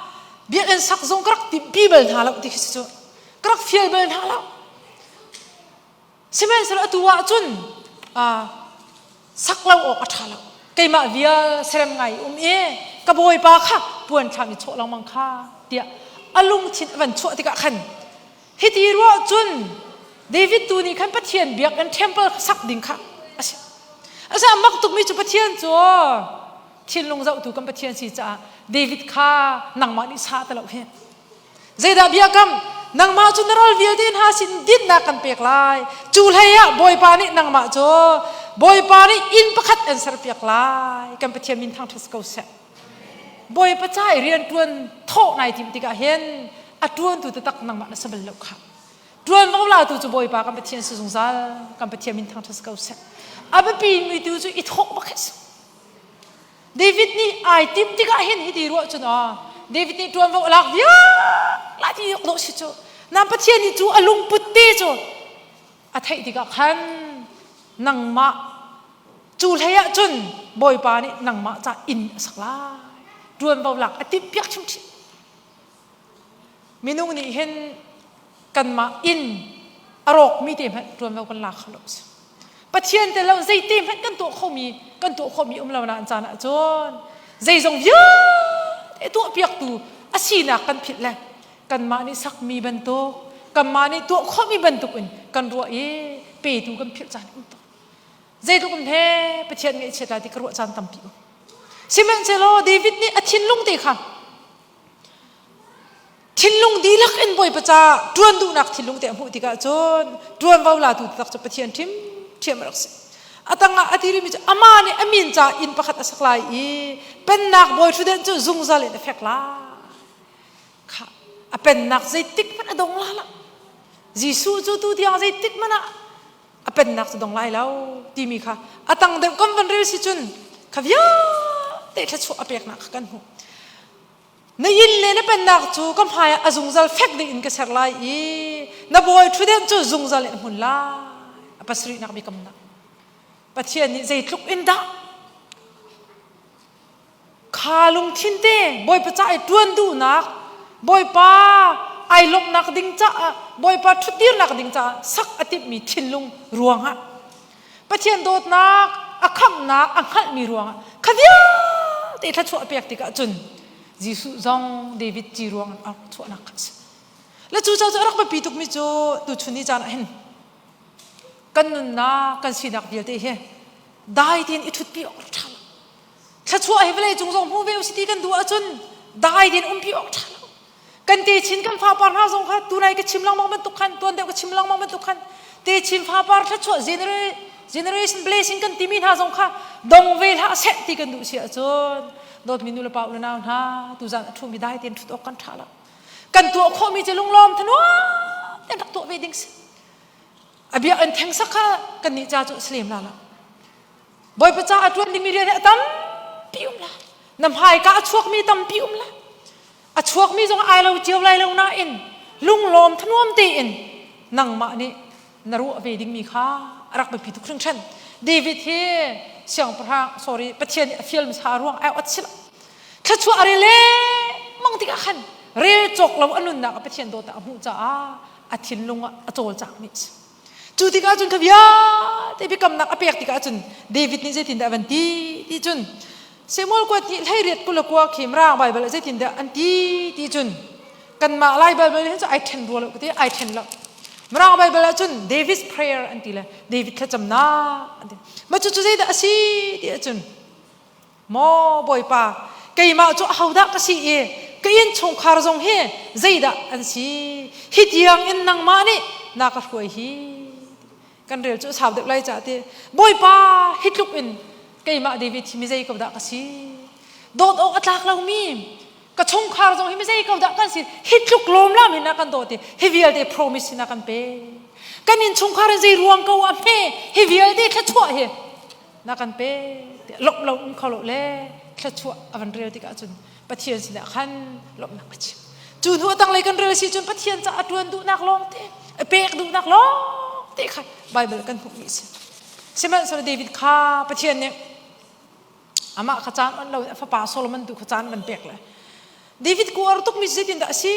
biakinn sak zong ka rak timhpi bal hna lo ti khi si cu ka rak fial bal hna lo sihmanhsehlaw atu ah cun sak lo awk a ṭha lo keimah vial serem ngai um i ka bawipa kha puan thlam i chawh lengmang kha tiah a lungthin a van chuah tikah khan Hiti ruah cun David tu nih khan Pathian biakinn temple sak ding kha a si. A si mak tukmi cu Pathian cu thinlung zohtu kan Pathian si caah David kha nangmah nih sa ti lo hi. Zeidah biakam? Nangmah cu na ral vialte hna sin dinnak kan pek lai. Cu hlei ah Bawipa nih nangmah cu Bawipa nih inn pakhat an serpiak lai. Kan Pathian min thangṭhat ko seh. Bawipa ca i rianṭuan thawh nai timh tikah hin a ṭuantu taktak nangmah na si bal lo kha. Ṭuanvo latu cu Bawipa kan Pathian si zungzal, kan Pathian min thangṭhat si ko seh. A biapi mi tu cu i thawh bak hi si. David nih ai timh tikah hin hiti ruah cun aw David nih ṭuanvo a lak vial la ti dawh si cu. Nan Pathian nih cu a lungput te cu a theih tikah khan nangmah cu hlei ah cun Bawipa nih nangmah ca inn a sak lai ṭuanvo lak a timhpiak chimchih minung nih hin kanmah inn a rawkmi te hmanh ṭuanvo kan lak kho lo si Pathian te lo zeite hmanh kan tuah khomi kan tuah khomi um lo na caan ah cun zeizong vialte tuahpiaktu a sinak kan philh le kanmah nih sakmi bantuk kanmah nih tuah khawhmi bantuk in kan ruah i petu kan philh caan um tuk zeitluk in he Pathian ngaihchiat lai ti ka ruah caan tampi um sihmanhsehlaw David nih a thinlung te kha thinlung dihlak in Bawipa ca ṭuan duhnak thinlung te a hmuh tikah cun ṭuanvo latu taktak cu Pathian ṭhimṭhiam a rak si a tangah a ti rihmi cu amah nih a min ca inn pakhat a sak lai i pennak bawi ṭhutdenh cu zungzal in a fek lai Kha a pennak zeitik hmanh a dong la lo. Jesuh cu tu tiang zeitik hmanh ah a pennak cu dong lai lo timi kha a tang deuh kan van rel si cun kha vialte thluachuah a peknak kha kan hmuh. Na inn le na pennak cu ka hmai ah a zungzal fek ding in ka ser lai i na bawi ṭhutdenh cu zungzal in a hmun lai. A pasarihnak biakamnak. Pathian nih zeitluk in dah Kha lungthin te Bawipa ca i ṭuan duhnak, Bawipa ai lawmhnak ding caah, Bawipa ṭhutdirnak ding caah sak a timhmi thinlung ruangah Pathian dawtnak a khamhnak a hngalhmi ruangah kha vialte thluachuah a pek tikah cun Jesuh zong David ci ruang in a rak chuahnak kha a si. Le cu cu a rak biapi tukmi cu tuchun ni caan ah hin kan nunnak kan sinak vialte hi dai tein i ṭhutpi awk ṭha lo. Thluachuah hi vawlei cung zong hmu ve usih ti kan duh ahcun dai tein umpi awk ṭha lo. Kan techin kan fapar hna zong kha tunai ka chim lengmang bantuk khan tuan deuh ka chim lengmang bantuk khan techin fapar thluachuah generation blessing kan timi hna zong kha dong ve hlah seh ti kan duh si ahcun dawtmi nu le pa u le nau hna tuzan a ṭhumi dai tein ṭhut awk kan ṭha lo. Kan tuah khawhmi cu lunglawm thanuam tein rak tuah ve ding si. A biakinn theng sak kha kannih ca cu a si lem la lo. Bawipa caah a ṭuan dingmi rian hi a tampi um lai. Na hmaika a chuakmi tampi um lai. A chuakmi zong ai lo cio lai lo nain lunglawm thanuam tein nangmah nih na ruah ve dingmi kha a rak biapi tuk hringhran. David hi siangpahrang sorry Pathian nih a fial hmasa ruang ai ot sila. Thluachuah a rel lengmang tikah khan rel cawk lo a nunnak ah Pathian dawtnak a hmuh caah a thinlung ah a cawlcangmi a si. Cu tikah cun kha vialte biakamnak a pek tikah cun David nih zeitindah a van ti ti cun Samuel kuat nih 18 21 khi Mirang Baibal ah zeitindah an ti ti cun kanmah Lai Baibal hin cu ai ṭhen rua lo ka ti ai ṭhen lo. Mirang Baibal ah cun David's prayer an ti le David thlacamnak an ti. Mah cucu zeidah a si ti ahcun Maw Bawipa, keimah cu ahodah ka si i ka innchungkhar zong hi zeidah an si? Hi tiang in nangmah nih na ka hruai hi. Kan rel cu a sau deuh lai caah ti. Bawipa, hi tluk in keimah David hi mi zei ko dah ka si? Dawt awk a tlak lomi ka chungkhar zong hi mi zei ko dah kan si? Hi tluk lawmlam in na kan dawt i hi vialte promise na kan pe. Kan innchungkhar in zei ruang ko ah hme hi vialte thluachuah hi na kan pe lawmh lo um kho lo le thluachuah a van rel tikah cun Pathian sinah khan lawmhnak a chim cu hnu a tanglei kan rel si cun Pathian ca a ṭuan duhnak lawng te a pek duhnak lawng te kha Bible kan hmuhmi a si sihmanhsehlaw David kha Pathian nih amah kha caan on lo in a fapa Solomon tu kha caan van pek le David ku ar tukmi zeitindah a si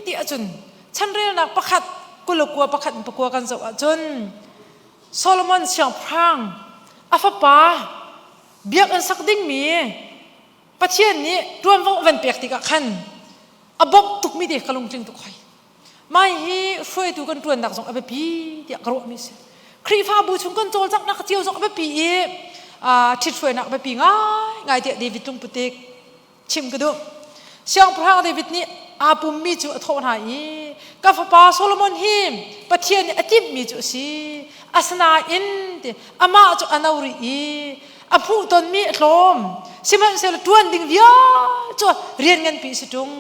ti ahcun chanrelnak pakhat kulakua pakhat in pakua kan zoh ahcun Solomon siangpahrang a fapa biakinn sak dingmi Pathian nih ṭuanvo a van pek tikah khan a bawmh tukmi te ka lungtling tuk hoi. Mai hi hruaitu kan ṭuannak zong a biapi tiah ka ruahmi a si. Khrihfabu chung kan cawlcanghnak cio zong a biapi i ṭhithruainak a biapi ngaingai tiah David lungput tik chim ka duh. Siangpahrang David nih aa pummi cu a thawh hna i ka fapa Solomon hi Pathian nih a timhmi cu a si. Asinain ti amah cu a no rih i a hmuhtonmi a tlawm. Sihmanhsehlaw ṭuan ding vial cu rian nganpi a si ṭung.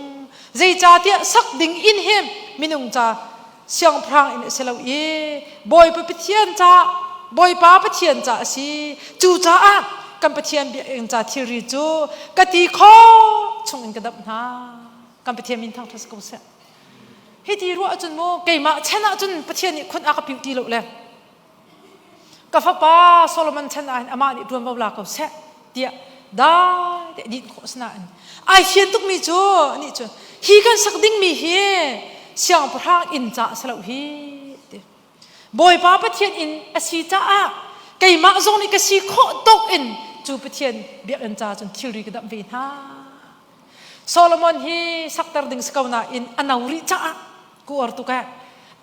Zeicahtiah sak ding inn hi minung ca siangpahrang inn a si lo i Bawipa Pathian ca Bawipa Pathian ca a si. Cucaah kan Pathian biakinn ca thilri cu ka ti khawh chung in ka damh hna. Kan Pathian min thangṭhat si ko seh. Hi ti ruah ahcun mu keimah chan ahcun Pathian nih khun a ka piu ti lo le ka fapa Solomon chan ah hin amah nih ṭuanvo la ko seh tiah dai te din khawh sinain ai fian tukmi cu nih cu hi kan sak dingmi hi siangpahrang inn ca a si lo hi ti Bawipa Pathian inn a si caah keimah zong nih ka si khawh tawk in cu Pathian biakinn ca cun thilri ka damh ve hna Solomon hi sakter ding si ko nain a no rih caah ku or tuk eh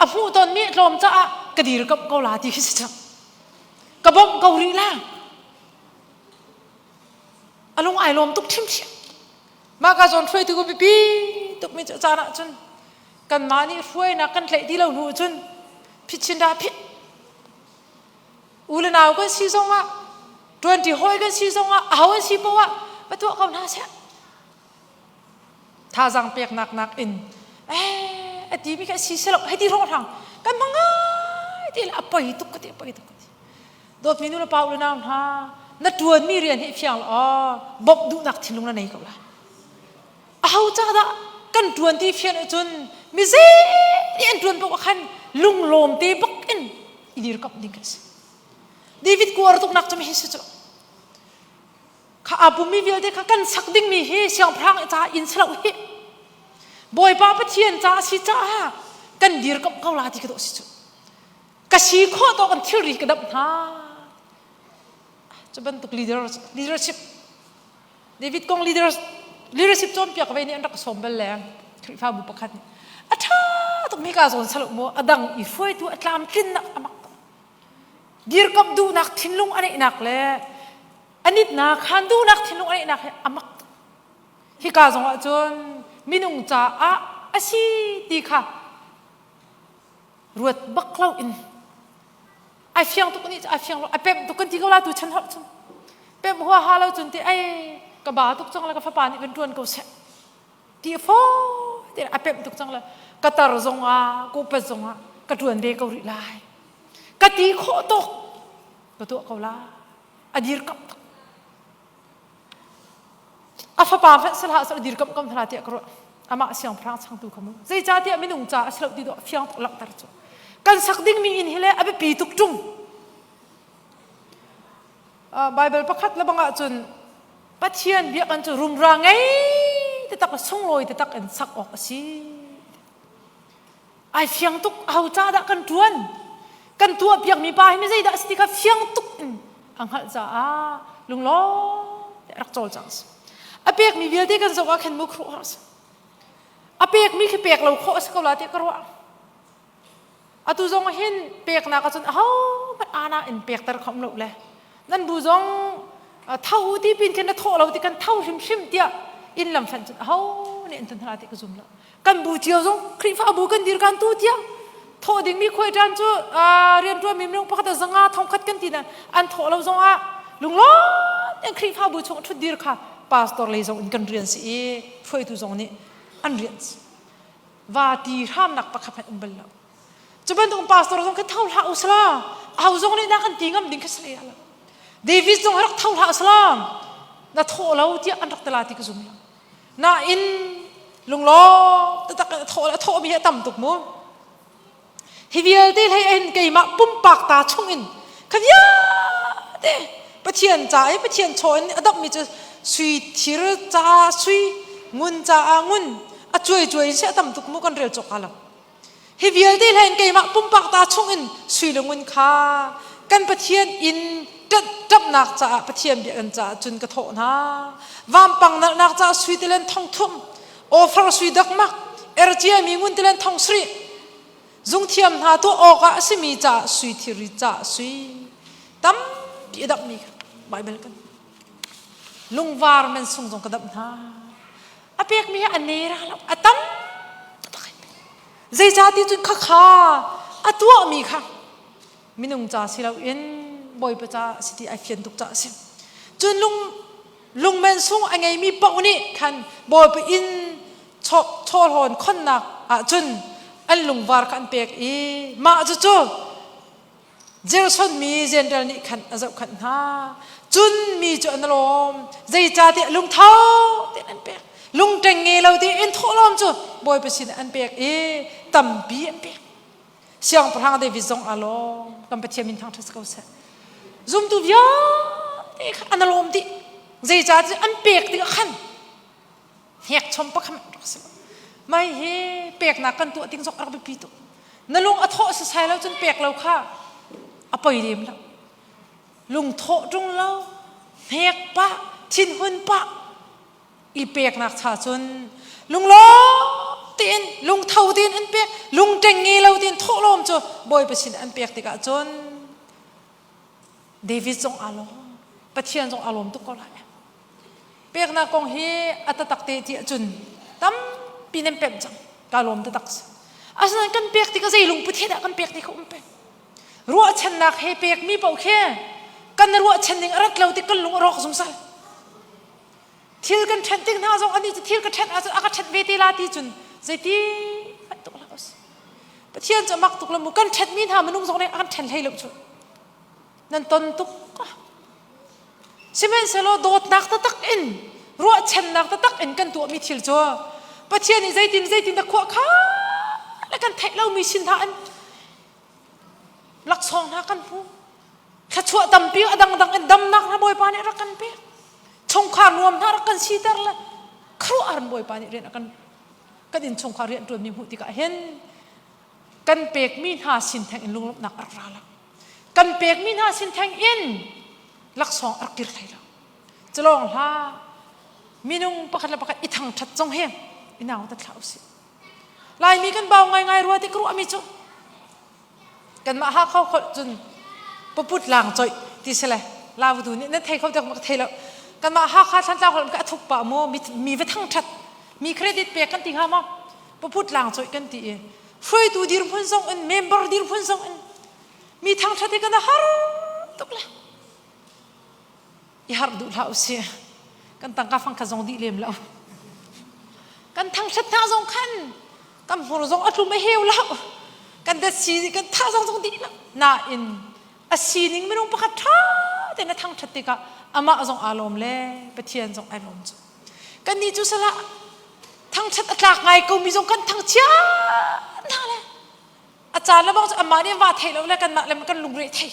a hmuh tawnmi a tlawm caah ka dirkamh ko la ti khi si cang ka bawmh ko rih la A lung ai lawm tuk ṭhimṭhiam. Mah ka zawn hruaitu ka biapi tukmi cu caan ah cun kanmah nih hruainak kan tlaih ti lo hnu cun phit chin dah phit. U le nau kan si zongah ṭuanṭi hawi kan si zongah aho an si poah ah va tuah ko hna seh. Thazaang peknak nakin eh a timi kha si si lo hei ti hrawng kan hmang ngai ti le a poi tuk ka ti a poi tuk ka ti. Dawtmi nu le pa u le nau hna, na ṭuanmi rian hi fiang law bawmh duhnak thinlung na nei ko lai. Aho ca dah kan ṭuan ti fian ahcun mi zei nih an ṭuan paoh ah khan lunglawm te bak in i dirkamh ding kan si. David kuar tuknak cu hi si cu. Kha aa pummi vialte kha kan sak dingmi hi siangpahrang ca inn si lo hi. Bawipa Pathian ca a si caah kan dirkamh ko la ti ka dawh si cu. Ka si khawh tawk in thilri ka damh hna. Cu bantuk leader, leadership David kong leader, leadership cawnpiak ve nih an rak sawm bal le Khrihfabu pakhat nih a ṭha tuk mi ka zawn salo mu a dang i hruaitu a tlamtlinnak a mak dirkamh duhnak thinlung a neihnak le a nitnak khan duhnak thinlung a neihnak hi a mak hika zong ah cun minung caah a si ti kha ruat bak lo in ai fiang tuk nih ai fiang lo ai pemh tuk kan ti ko la tu chan holh cun pemh hua ha lo cun ti ai ka ba tuk cang le ka fapa nih kan tuan ko seh ti fo ti a pemh tuk cang le ka tar zong ah ka upat zong ah ka tuan ve ko rih lai ka ti khawh tuk ka tuah ko la a dirkamh tuk A fapa hmanh si hlah seh dirkamh ko hna tiah ka ruah. Amah siangpahrang changtu kha mu. Zeicahtiah minung ca a si lo ti dawh fiang tuk langhter cu. Kan sak dingmi inn hi le a biapi tuk ṭung. Bible pakhat le bang ahcun Pathian biakinn cu rumra ngei taktak le sunglawi taktak in sak awk a si. Ai fiang tuk aho ca dah kan ṭuan? Kan tuah piakmi pa hi mi zeidah a si ti kha fiang tuk in a hngalh caah lunglawm te rak cawlcang si. A pekmi vialte kan zoh ah khan mu khuaruahhar a si. A pekmi khi pek lo khawh a si ko la tiah ka ruah. Atu zong hin peknak ahcun ahohmanh ana in pekter kha um lo le nan bu zong tho u ti pin khin na thawh lo ti kan tho hrimhrim tiah inn lam fanh cun aho nih an tun hna ti ka zum lo. Kan bu cio zong Khrihfabu kan dir kan tu tiang thawh dingmi khuai ṭan cu rianṭuanmi minung pakhat zanga thongkhat kan ti na an thawh lo zong ah lunglawm tein Khrihfabu chung ṭhut dir kha pastor lei zong in kan rian si i hruaitu zong nih an rian si. Va ti hramnak pakhat hmanh um bal lo. Cu bantuk pastor zong khi tho hlah usla aho zong nih na kan ti ngam ding khi si lo. David zong rak tho hlah usla na thawh lo tiah an rak tala ti ka zum lo. Nain lunglawm taktak in a thawh a thawhmi hi a tam tuk mu. Hi vialte hlei in keimah pumpak ta chungin kha vialte Pathian ca i Pathian chaw in a dapmi cu sui thir ca sui ngun caah ngun a cuai cuai in si a tam tuk mu kan rel cawk lo. Hi vialte hlei in keimah pumpak ta chungin sui le ngun kha kan Pathian inn ṭapnak caah Pathian biakinn caah cun ka thawh hna. Vampang nalhnak caah sui tilen thong thum, ofar sui dakmak, erciami ngun tilen thong sarih, zungthiam hna tuah awkah a simi caah sui thilri caah sui tampi a dapmi kha Baibal kan lungvar man sung zong ka dap hna. A pekmi hi a ne ra lo, a tam Zeicahti cun khakha a tuahmi kha minung ca si loin Bawipa ca a si ti ai fian tuk caah a si. Cun lung lungmen sung a ngeimi paoh nih khan Bawipa inn chawhlawn khonnak ahcun an lungvar kha an pek i mah cucu Jerson mi Gentile nih khan a zohkhanh hna. Cun mi cu an lawm. Zeicahtiah lungtho tein an pek. Lungṭeng nge lo tein thawhlawm cu Bawipa sinah an pek i tampi an pek. Siangpahrang David zong aa lawm. Kan Pathian min thangṭhat si ko seh. Zumtu vialte kha an lawm dih. Zeicahtiah an pek tikah khan hnekchom pakhat rak si lo. Mai hi peknak kan tuah ting zong a rak biapi tuk. Na lung a thawh sasai lo cun pek lo kha a poi lem lo. Lung thawh ṭung lo, hnek pah, thinhun pah i peknak cha cun lunglawm tein lungtho tein an pek lungṭeng nge lo tein thawhlawm cu Bawipa sin an pek tikah cun David zong aa lawm Pathian zong aa lawm tuk ko lai peknak kong hi a tatak te ti ahcun tampi nan pemh cang kaa lawm taktak si asinain kan pek tikah zei lungput he dah kan pek ti kha um peng ruahchannak he pekmi paoh khi kan ruahchan ning a rat lo tik kan lung a rawk zungzal thil kan ṭhen tik hna zong anih cu thil ka ṭhen ahcun a ka ṭhen ve te la ti cun zeiti hmanh tuk hlah usih Pathian cu a mak tuk lo mu kan ṭhenmi hna minung zong nih a kan ṭhen hlei lo cu nan ton tuk sihmanhsehlaw dawtnak taktak in ruahchannak taktak in kan tuahmi thil cu Pathian nih zeitin zeitin dah khuah kha le kan theih lomi sin hna an laksawng hna kan hmu thluachuah tampi a dangdang in damnak hna Bawipa nih rak kan pek chungkhar nuam hna rak kan siter le khuaruahhar Bawipa nih rian a kan kan innchungkhar rian ṭuanmi hmuh tikah hin kan pekmi hna sin theng in lunglawmhnak a rak ra lo kan pekmi hna sin theng in laksawng a rak kir hlei lo culawng hlah minung pakhat le pakhat i thangṭhat zong hi i nau ta thlah usih Laimi kan bau ngaingai rua ti ka ruahmi cu kanmah Hakha holh cun paput lang coih ti si le Lautu nih nan thei kho tiang ka thei lo kanmah Hakha Thlantlang holh ka thuk pah mu mi va thangṭhat mi credit pek kan ti hnga maw paput lang coih kan ti i hruaitu dirhmun zong in member dirhmun zong in mi thangṭhat hi kan har tuk le i harh duh hlah usih kan tangka fang kha zong dih lem lo kan thangṭhat hna zong khan kan hmur zong a tlum a heu lo kan datsi kan tha zong zong dih lo nain a sining minung pakhat ṭha tein a thangṭhat tikah amah zong aa lawm le Pathian zong ai lawm cu kannih cu salah thangṭhat a tlak ngai ko mi zong kan thangchiat hna le a caan le bang cu amah nih va thei lo le kanmah le kan lungre thei.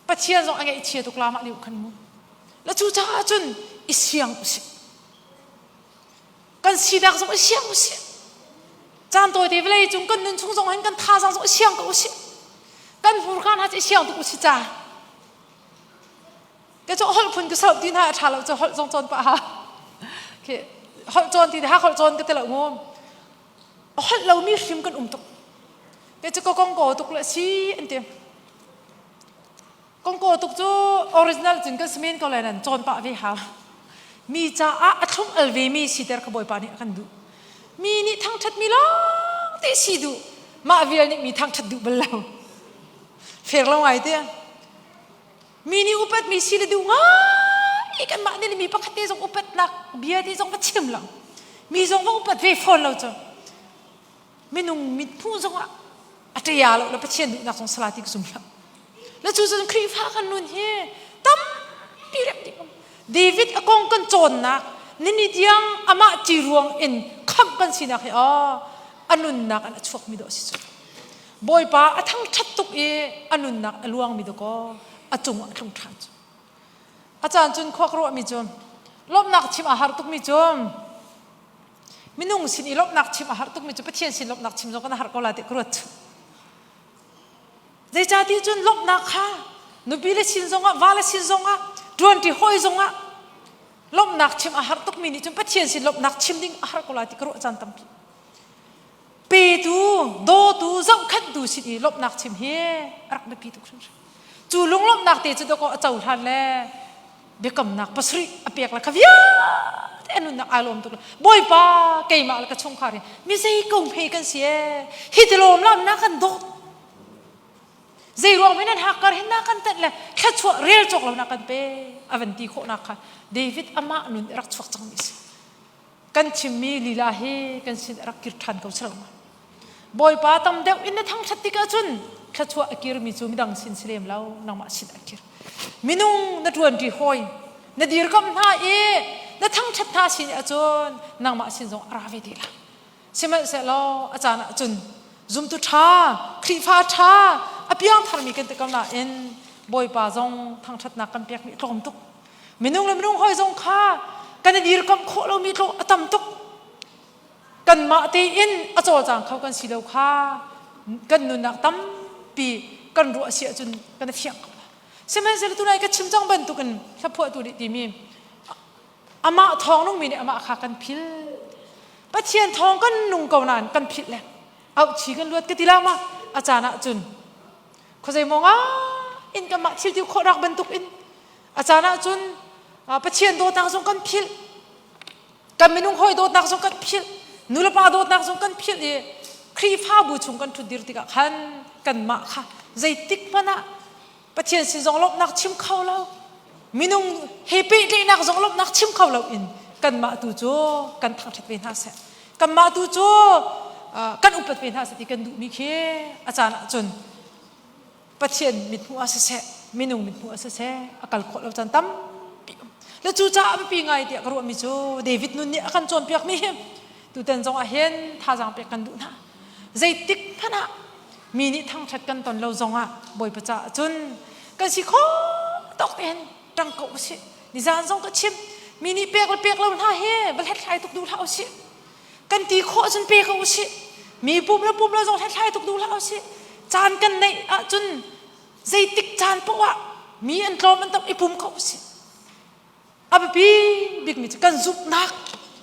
Pathian zong a ngaihchia tuk la mah lio khan mu. La cu caah cun i siang usih. Kan sinak zong i siang usih. Caan tawite vawlei cung kan nun chung zong hin kan thazaang zong i siang ko usih. Kan hmurka hna cu i siang tuk usih ca. Ka cu holh phun ka sauh ti hna a ṭha lo cu holh zong cawn pah ha. Okay. Holh cawn ti ha holh cawn ka ti lo mu. Holh lomi hrim kan um tuk. Ke cu ka kong ko tuk le si an ti. Kong ko tuk cu original cun kan si men ko lai nan cawn pah ve hau. Mi caah a thlum al ve mi siter kha Bawipa nih a kan duh. Mi nih thangṭhat mi lawng te si duh. Mah vial nih mi thangṭhat duh bal lo. Fair lo ngai te. Mi nih upatmi si le duh ngai kanmah nih mi pakhat te zong upatnak bia ti zong va chim lo. Mi zong va upat ve fawn lo cu. Minung mithmuh zongah a ṭia lo le Pathian duhnak zong sala ti ka zum lo. Le cu cun Khrihfa kan nun hi tampi rem ding um. David a kong kan cawnnak nini tiang amah ci ruang in khamh kan sinak hi aw a nunnak an a chuakmi dawh si cu. Bawipa a thangṭhat tuk i a nunnak a luangmi dakaw a cungah a tlung ṭhan cu. A caan cun khua ka ruahmi cu lawmhnak chim a har tukmi cu minung sin i lawmhnak chim a har tukmi cu Pathian sin lawmhnak chim zong kan har ko lai ti ka ruat. Zeicahti cun lawmhnak kha nupi le sin zongah va le sin zongah ṭuanṭi hawi zongah lawmhnak chim a har tukmi nih cun Pathian sin lawmhnak chim ding a har ko lai ti ka ruah caan tampi. Petu, dawtu, zohkhenhtu sin i lawmhnak chim hi a rak biapi tuk hringhran. Cu lunglawmhnak te cu dawkaw a cohlan le biakamnak pasarih a pek le kha vialte a nunnak ai lawm tuk le Bawipa keimah le ka chungkhar hi mi zei ko hme kan si ee hi ti lawm lam na kan dawt zei ruang hin nan hakkar hin na kan tenh le thluachuah rel cawk lo na kan pe a van ti khawhnak kha David amah nun rak chuak cangmi si kan chimmi lila hi kan sin a rak kir ṭhan ko si lo ma Bawipa tam deuh in na thangṭhat tikah cun thluachuah a kirmi cu midang sin si lem lo nangmah sin a kir minung na ṭuanṭi hawi na dirkamh hna i na thangṭhat hna sin ahcun nangmah sin zong a ra ve te la sihmanhsehlaw a caan ahcun zumtu ṭha Khrihfa ṭha a piangtharmi kan ti ko nain Bawipa zong thangṭhatnak kan pekmi a tlawm tuk Minung le minung hawi zong kha kan i dirkamh khawh lomi tlawh a tam tuk. Kanmah tein a cawlcang kho kan si lo kha kan nunnak tampi kan ruah si ahcun kan i fiang ko lai. Sihmanhsehlaw tunai ka chim cang bantukin hlaphuahtu nih timi amah thawng nungmi nih amah kha kan phil. Pathian thawng kan nung ko nain kan philh le auhchi kan luat ka ti la ma a caan ahcun khuazei maw nga in kanmah thil ti khawhnak bantuk in A caan ahcun Pathian dawtnak zong kan philh. Kan minung hawi dawtnak zong kan philh. Nulepa dawtnak zong kan philh i Khrihfabu chung kan ṭhutdir tikah khan kanmah kha zeitik hmanh ah Pathian sin zong lawmhnak chim kho lo minung he pehtlaihnak zong lawmhnak chim kho lo in kanmah tu cu kan thangṭhat ve hna seh kanmah tu cu kan upat ve hna seh ti kan duhmi khi a caan ahcun Pathian mithmuh ah siseh minung mithmuh ah siseh a kal khawh lo caan tampi um le cucaah a biapi ngai tiah ka ruahmi cu David nun nih a kan cawnpiakmi hi tutan zong ah hin thazaang pek kan duh hna zeitik hmanh ah mi nih thangṭhat kan ton lo zong ah Bawipa caah cun kan si khawh tawk tein ṭang ko usih nizaan zong ka chim mi nih pek le pek lo hna hi va hlathlai tuk duh hlah usih kan ti khawh cun pe ko usih mi pum le pum lo zong hlathlai tuk duh hlah usih caan kan neih ahcun zeitik caan poah ah mi an tlawm an tam i pum ko usih a biapi bikmi cu kan zumhnak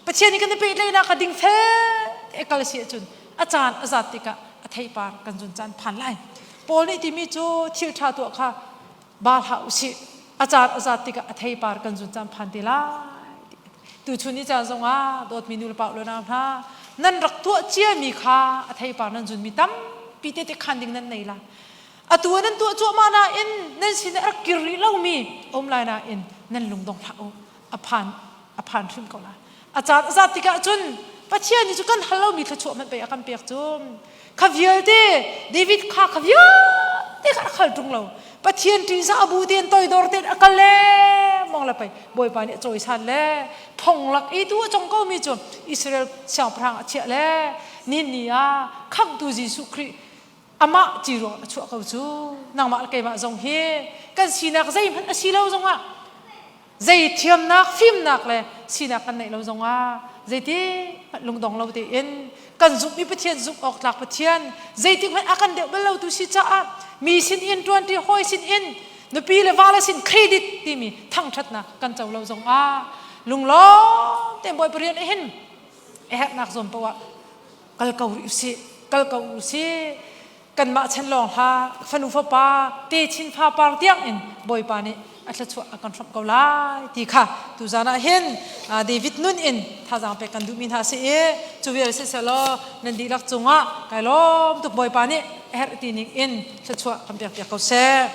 Pathian nih kan i pehtlaihnak a ding fel te kal si ahcun a caan a zat tikah a theipar kan zun caan phan lai Paul nih timi cu thil ṭha tuah kha ba hlah usih a caan a zat tikah a theipar kan zun caan phan te lai tuchun ni caan zongah dawtmi nu le pa le nau hna nan rak tuah ciami kha a theipar nan zunmi tampi te te khan ding nan nei la atu nan tuah cuahmah nain nan sin a rak kir rih lomi um lai nain nan lungdong hlah u a phan a phan hrim ko lai a caan a zat tikah cun Pathian nih cu kan hal lomi thluachuah hmanh pei a kan pek cu kha vialte David kha kha vialte kha a khal ṭung lo Pathian ṭihzah bu tein toidor tein a kal le mong le pei Bawipa nih a cawisan le thong lak i tu a cong komi cu Israel siangpahrang a chiah le nihin ni ah khamhtu Jesuh Khrih amah ci ruang a chuah ko cu nangmah le keimah zong hi. Kan sinak zeihmanh a si lo zongah zei thiamnak fimnak le sinak kan neih lo zongah zeiti lungdong lo tein kan zumhmi Pathian zumh awk tlak Pathian zeitik hmanh a kan deuh bal lo tu si caah mi sin in ṭuanṭi hawi sin in nupi le vale sin credit timi thangṭhatnak kan co lo zongah lunglawm tein Bawipa rian hin a herhnak zawn paoh ah kal ko rih usih kal ko usih. Kanmah chan lawng hlah, fanu fapa techin fapar tiang in Bawipa nih a thluachuah a kan hrawmh ko lai ti kha tuzan ah hin David nun in thazaang pek kan duhmi hna si i cu vial siselaw nan dihlak cungah kai lawm tuk. Bawipa nih a herh ti ning in thluachuah kan pek piak ko seh.